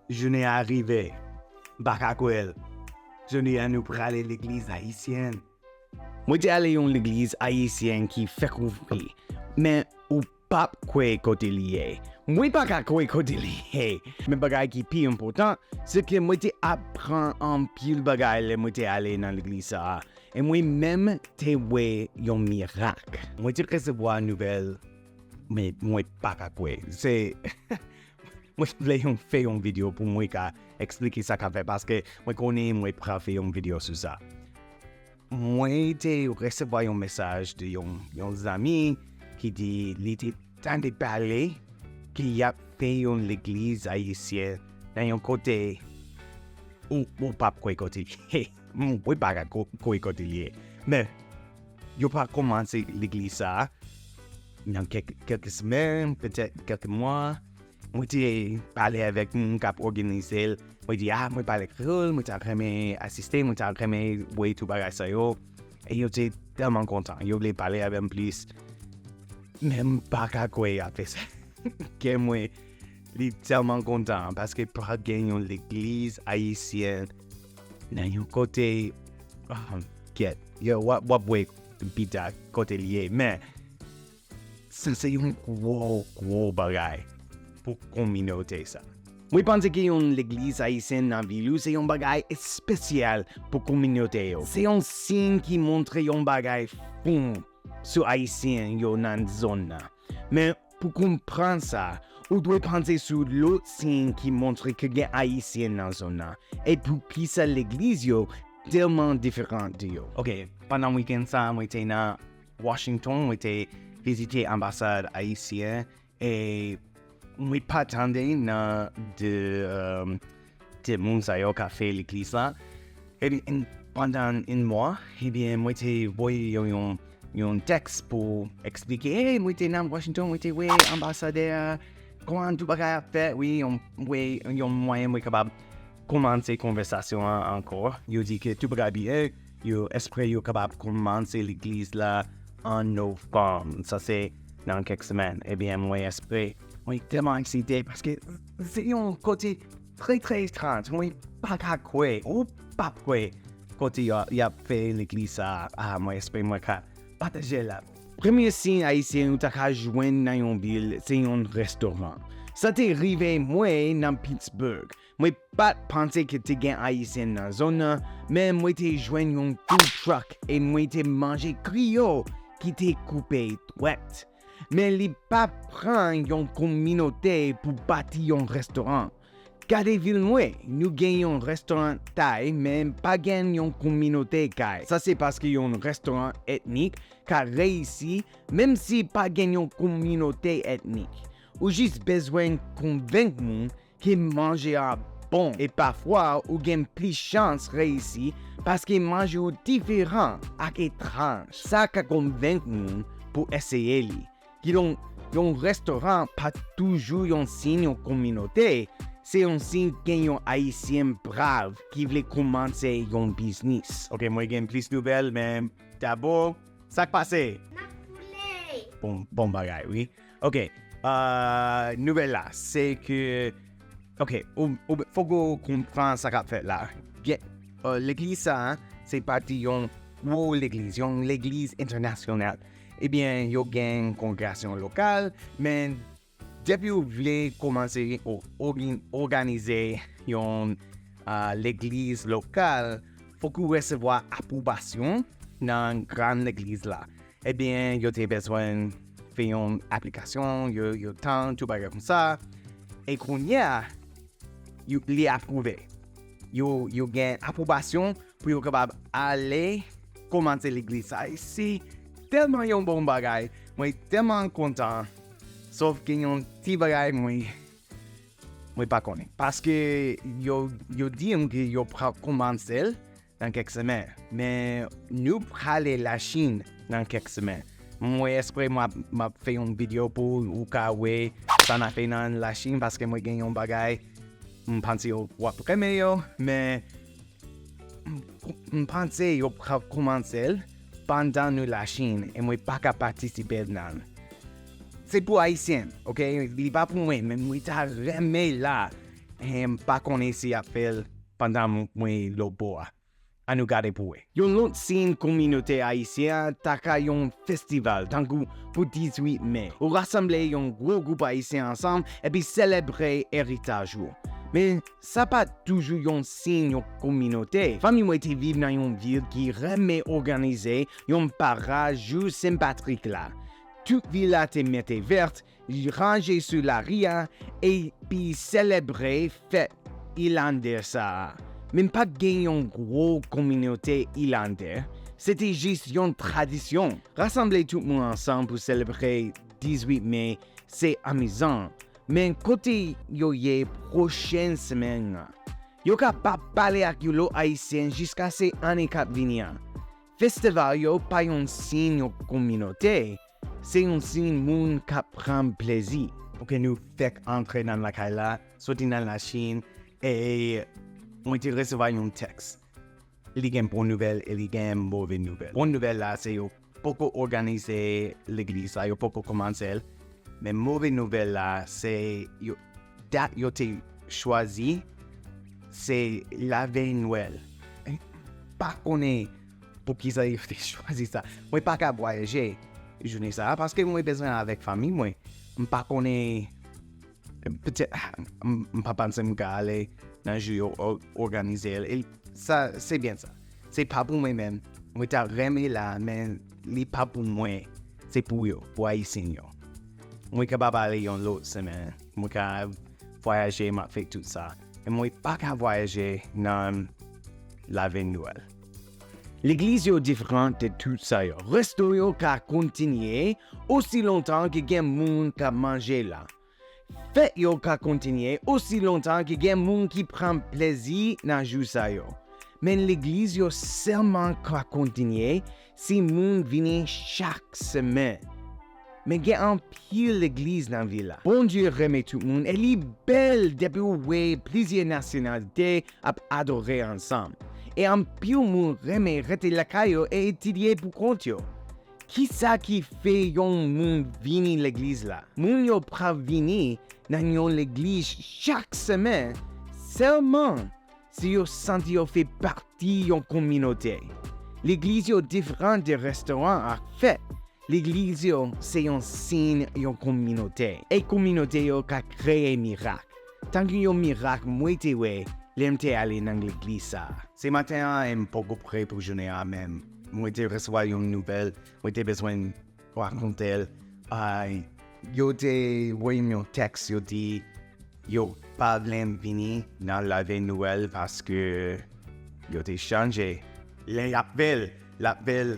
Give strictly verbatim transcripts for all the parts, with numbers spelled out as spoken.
Jounen an rive. M pa ka kwè l. Jodi a nou prale legliz ayisyen. Mwen te ale yon legliz ayisyen ki fèk ouvri, men ou p ap kwè kote li ye. Mwen pa ka kwè kote li ye. Men bagay ki pi enpòtan, se ke mwen te aprann anpil bagay lè mwen te ale nan legliz sa a. E mwen menm te wè yon mirak. Mwen te resevwa nouvèl, men mwen pa ka kwè. Se, mwen vle yon, fè yon videyo pou mwen ka eksplike sa k ap fèt, paske mwen konnen mwen pral fè yon videyo sou sa. Mwen te resevwa yon mesaj de yon, yon zanmi ki di li te tande pale ke y ap fè yon legliz ayisyen nan yon kote ou, ou p ap kwè kote li ye. Mwen pa ka ko-, kwè kote li ye. Men, yo pral kòmanse legliz sa a nan kèk, kèk semèn, petèt kèk mwa. Mwen te pale avèk moun k ap òganize l. Mwen di, "A, mwen pale kreyòl, mwen ta renmen asiste, mwen ta renmen wè tout bagay sa yo." E yo te tèlman kontan. Yo vle pale avè m plis. Men m pa ka kwè y ap fè sa. Kè mwen, li tèlman kontan paske pral gen yon legliz ayisyen nan yon kote, ah, kèt. Yo, w ap, w ap wè pita kote li ye. Men, sa se yon gwo, gwo bagay pou kominote sa. Mwen panse ke yon legliz ayisyen nan vil ou se yon bagay espesyal pou kominote yo. Se yon siy ki montre yon bagay fon sou Ayisyen yo nan zòn nan. Men, pou konprann sa, ou dwe panse sou lòt siy ki montre ke gen Ayisyen nan zòn nan, e poukisa legliz yo tèlman diferan de yo. Ok, pandan wikenn sa, mwen te nan Washington, mwen te vizite anbasad ayisyen, e mwen pa tande nan de, um, de moun sa yo k ap fè legliz la. Epi, en, pandan yon mwa, ebyen, mwen te voye yo yon, yon tèks pou eksplike, "Hey, mwen te nan Washington, mwen te wè anbasadè a, kòman tout bagay ap fèt?" Wi, yon, wi, yon mwayen mwen kapab kòmanse konvèsasyon an ankò. Yo di ke tout bagay byen, yo espere yo kapab kòmanse legliz la an novanm. Sa se nan kèk semèn. Ebyen, mwen espere, mwen tèlman eksite paske se yon kote trè, trè etranj. Mwen pa ka kwè, ou p ap kwè kote y a, y ap fè legliz sa a. Ah, mwen espere mwen ka pataje l la. Premye siy Ayisyen ou ta ka jwenn nan yon vil, se yon restoran. Sa te rive mwen nan Pittsburgh. Mwen pa t panse ke te gen Ayisyen nan zòn nan, men mwen te jwenn yon food truck e mwen te manje griyo ki te koupe dwèt. Men li pa pran yon kominote pou bati yon restoran. Gade vil mwen, nou gen yon restoran Tay, men pa gen yon kominote Tay. Sa se paske yon restoran etnik ka reyisi, menm si pa gen yon kominote etnik. Ou jis bezwen konvenk moun ke manje a bon, e pafwa ou gen plis chans reyisi paske manje ou diferan ak etranj. Sa ka konvenk moun pou eseye li. Kidonk, yon restoran pa toujou yon siy yon kominote, se yon siy gen yon Ayisyen brav ki vle kòmanse yon biznis. Ok, mwen gen plis nouvèl, men dabò, sa k pase? N ap boule! Bon, bon bagay, wi. Ok, euh, nouvèl la, se ke, ok, ou, ou, fòk ou konprann sa k ap fèt la. Gen, euh, legliz sa a, se pati yon gwo legliz, yon legliz entènasyonal. Ebyen, yo gen kongregasyon lokal, men depi ou vle kòmanse o-, ògin-, òganize yon, ah, legliz lokal, fòk ou resevwa apwobasyon nan grann legliz la. Ebyen, yo te bezwen fè yon aplikasyon, yo, yo tann, tout bagay konsa. E kounye a, yo, li apwouve. Yo, yo gen apwobasyon pou yo kapab ale kòmanse legliz sa. E se tèlman yon bon bagay. Mwen tèlman kontan. Sòf gen yon ti bagay mwen, mwen pa konnen. Paske yo, yo di m ke yo pral kòmanse l nan kèk semèn. Men nou prale Lachin nan kèk semèn. Mwen espere m ap, m ap fè yon videyo pou ou ka wè sa n ap fè nan Lachin, paske mwen gen yon bagay m panse w ap renmen yo, men m, m panse yo pral kòmanse l pandan nou Lachin, e mwen pa ka patisipe nan l. Se pou Ayisyen, ok? Li pa pou mwen, men mwen ta renmen la. e m pa konnen si y ap fè l pandan m, mwen lòtbò a. Ann nou gade pou wè. Yon lòt siy kominote ayisyen an ta ka yon festival, tankou pou dizuit me. Ou rasanble yon gwo gwoup ayisyen ansanm epi selebre eritaj ou. Men, sa pa toujou yon siy yon kominote. Fanmi mwen te viv nan yon vil ki renmen òganize yon parad jou Sen Patrik la. Tout vil la te mete vèt, ranje sou lari a, epi selebre fèt Ilandè sa a. Men pa t gen yon gwo kominote Ilandè. Se te jis yon tradisyon. Rasanble tout moun ansanm pou selebre dizuit me, se amizan. Men kote yo ye pwochen semèn nan? Yo ka pa pale ak yon lòt Ayisyen jiskaske ane k ap vini an. Festival yo pa yon siy yon kominote, se yon siy moun k ap pran plezi. Pou ke nou fèk antre nan lakay la, soti nan Lachin, e mwen te resevwa yon tèks. Li gen bon nouvèl e li gen move nouvèl. Bon nouvèl la, se yo poko òganize legliz la, yo poko kòmanse l. Men move nouvèl la, se yo, dat yo te chwazi, se lavèy Nwèl. Pa konnen poukisa yo te chwazi sa. Mwen pa ka vwayaje jounen sa a, paske mwen bezwen avèk fanmi mwen. M pa konnen, petèt, m, m pa panse m ka ale nan jou yo ò-, òganize l. E sa, se byen sa. Se pa pou mwen menm. Mwen ta renmen la, men li pa pou mwen. Se pou yo, pou Ayisyen yo. Mwen kapab ale yon lòt semèn. Mwen ka vwayaje, m ap fè tout sa. E mwen pa ka vwayaje nan lavèy Nwèl. Legliz yo diferan de tout sa yo. Resto yo ka kontinye osi lontan ke gen moun k ap manje la. Fèt yo ka kontinye osi lontan ke gen moun ki pran plezi nan jou sa yo. Men legliz yo sèlman ka kontinye si moun vini chak semèn. Men gen anpil legliz nan vil la. Bondye renmen tout moun e li bèl depi w wè plizyè nasyonalite ap adore ansanm. E anpil moun renmen rete lakay yo e etidye pou kont yo. Kisa ki fè yon moun vini legliz la? Moun yo pral vini nan yon legliz chak semèn sèlman si yo santi yo fè pati yon kominote. Legliz yo diferan de restoran ak fèt. Legliz yo se yon siy yon kominote. E kominote yo ka kreye mirak. Tankou yon mirak mwen te wè lè m te ale nan legliz sa a. Se maten an e m poko prè pou jounen an menm. Mwen te resevwa yon nouvèl, mwen te bezwen rakonte l. Ay, yo te voye m yon tèks, yo di yo pa vle m vini nan lavèy Nwèl paske yo te chanje. Lè y ap fè l, l ap fè l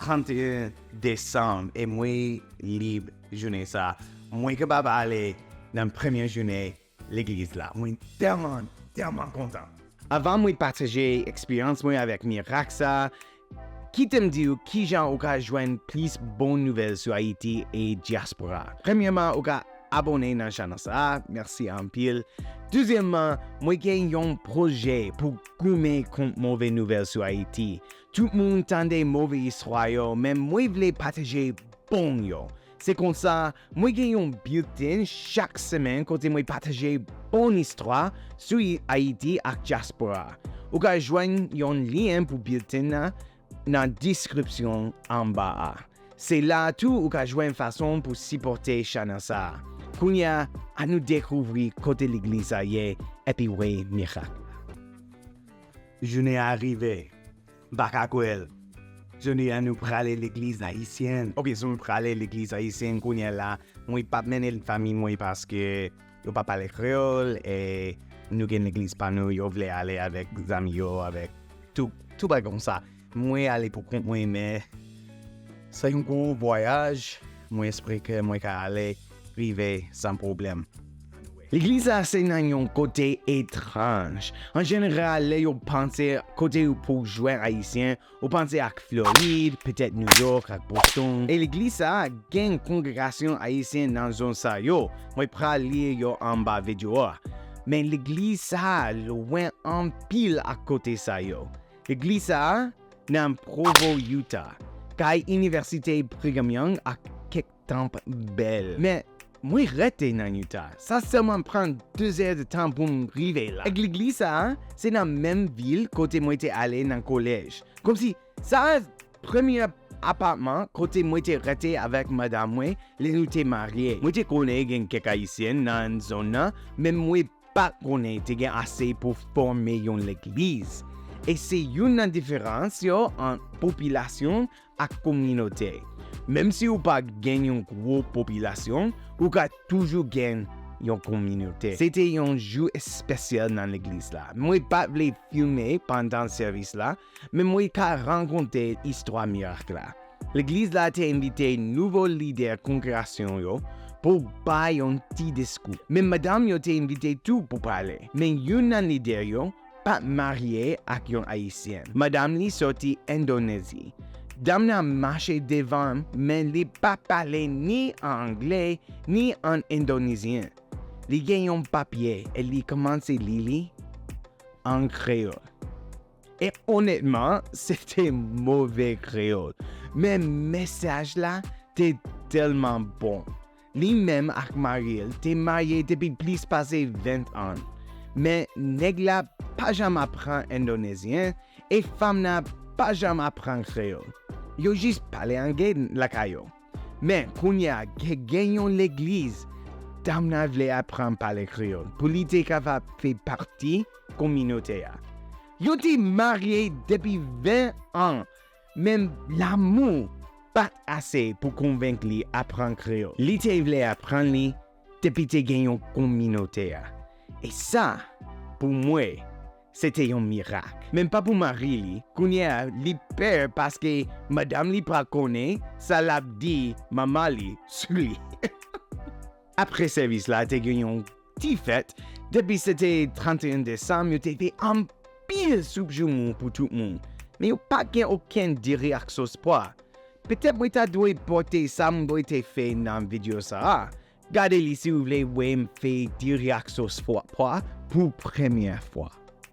tranteyen desanm e mwen lib jounen sa. Mwen kapab ale nan premye jounen legliz la. Mwen tèlman, tèlman kontan. Avan mwen pataje eksperyans mwen avèk mirak sa, kite m di w kijan ou ka jwenn plis bon nouvèl sou Ayiti e dyaspora. Premyèman, ou ka abòne nan chanèl sa a, mèsi anpil. Dezyèmman, mwen gen yon pwojè pou goumen kont move nouvèl sou Ayiti. Tout moun tande move istwa yo, men mwen vle pataje bon yo. Se konsa, mwen gen yon bilten chak semèn kote mwen pataje bon istwa sou Ayiti ak dyaspora. Ou ka jwenn yon lyen pou bilten nan nan deskripsyon anba a. Se la a tou ou ka jwenn fason pou sipòte chanèl sa a. Kounye a, ann nou dekouvri kote legliz sa ye epi wè mirak la. Jounen an rive. M pa ka kwè l. Jodi a nou prale legliz ayisyen. Ok, si nou prale legliz ayisyen kounye a la, mwen p ap mennen fanmi mwen paske yo pa pale kreyòl e nou gen legliz pa nou, yo vle ale avèk zanmi yo, avèk tout, tout bagay konsa. Mwen ale pou kont mwen, men se yon gwo vwayaj. Mwen espere ke mwen ka ale rive san pwoblèm. Legliz la se nan yon kote etranj. An jeneral, lè yo panse kote pou w jwenn Ayisyen, ou panse ak Florid, petèt New York ak Boston. E legliz sa a gen kongregasyon ayisyen nan zòn sa yo. Mwen pral li yo anba videyo a. Men legliz sa a lwen anpil ak kote sa yo. Legliz sa a nan Provo, Utah, kay Inivèsite Brigham Young ak kèk tanp bèl. Men, Mwen rete nan Utah. Sa sèlman pran de zè de tan pou m rive la. Ak legliz sa a, se nan menm vil kote mwen te ale nan kolèj. Kòmsi, sa a premye apatman kote mwen te rete avèk madanm mwen lè nou te marye. Mwen te konnen gen kèk Ayisyen nan zòn nan, men mwen pa t konnen te gen ase pou fòme yon legliz. E se youn nan diferans yo ant popilasyon ak kominote. Menm si ou pa gen yon gwo popilasyon, ou ka toujou gen yon kominote. Se te yon jou espesyal nan legliz la. Mwen pa t vle filme pandan sèvis la, men mwen ka rakonte istwa mirak la. Legliz la te envite nouvo lidè kongregasyon yo pou bay yon ti diskou. Men madanm yo te envite tou pou pale. Men youn nan lidè yo pa t marye ak yon Ayisyen. Madanm li soti Endonezi. Dam nan mache devan m, men li pa pale ni an anglè, ni an endonezyen. Li gen yon papye e li kòmanse li li an kreyòl. E onètman, se te move kreyòl. Men mesaj la te tèlman bon. Li menm ak mari l te marye depi plis pase ven an. Men nèg la pa janm aprann endonezyen e fanm nan pa janm aprann kreyòl. Yo jis pale anglè lakay yo. Men kounye a, gen, gen yon legliz, dam nan vle aprann pale kreyòl pou li te kapab fè pati kominote a. Yo te marye depi ven an, men lanmou pa t ase pou konvenk li aprann kreyòl. Li te vle aprann li depi te gen yon kominote a. E sa, pou mwen, se te yon mirak. Men pa pou mari li, kounye a, li pè paske madanm li pral konnen sa l ap di manman li sou li. Apre sèvis la, te gen yon ti fèt. Depi se te trannteyen desanm, yo te fè anpil soup joumou pou tout moun. Men yo pa gen okenn diri ak sos pwa. Petèt mwen ta dwe pote sa m dwe te fè nan videyo sa a. Gade li si w vle wè m fè diri ak sos pwa, pwa pou premyè fwa.